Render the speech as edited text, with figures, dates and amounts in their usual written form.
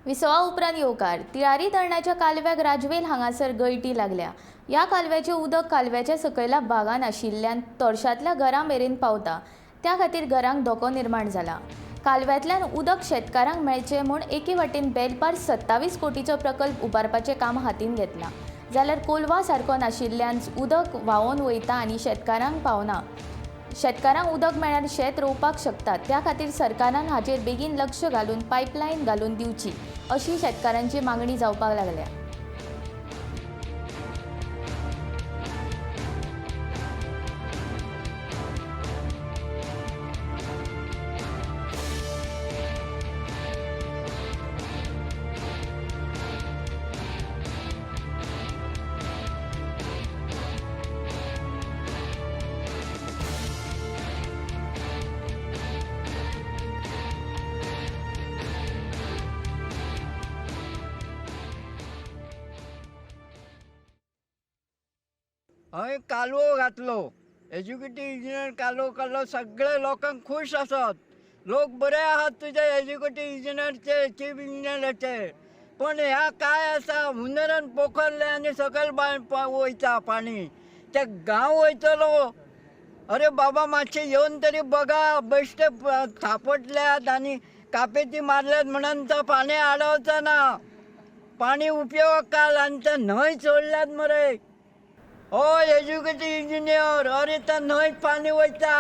विसवा उपरांत येवकार. तिळारी धरणाच्या कालव्याक राजवेल हांगासर गळटी लागल्या. ह्या कालव्याचें उदक कालव्याच्या सकयल्या भागान आशिल्ल्यान तोरशांतल्या घरां मेरेन पावता. त्या खातीर घरांक धोको निर्माण जाला. कालव्यांतल्यान उदक शेतकारांक मेळचें म्हूण एके वाटेन बेलपार 27 कोटीचो प्रकल्प उबारपाचें काम हातीन घेतलां, जाल्यार कोलवा सारको नाशिल्ल्यान उदक व्हांवोन वयता आनी शेतकारांक पावना. शेतकारांक उदक मेळ्ळ्यार शेत रोवपाक शकतात. त्या खातीर सरकारान हाचेर बेगीन लक्ष घालून पायपलायन घालून दिवची अशी शेतकारांची मागणी जावपाक लागल्या. हांवें कालवो घातलो, एज्युकेटीव इंजिनियर कालवो काडलो, सगळे लोकांक खूश आसात, लोक बरे आहात तुजे एज्युकेटीव इंजिनियरचे, चीफ इंजिनियराचे. पण ह्या काय आसा, हुंदरान पोखरले आनी सकयल वयता पाणी, ते गांव वयतलो. अरे बाबा मातशें येवन तरी बघा, बेश्टे थापटल्यात आनी कापेती मारल्यात म्हणून तो पाणी आडवचो ना, पाणी उपयोगाक काल आनी ते न्हंय सोडल्यात मरे. ओ एज्युकेटीव इंजिनियर, अरे त्या न्हंयत पाणी वयता.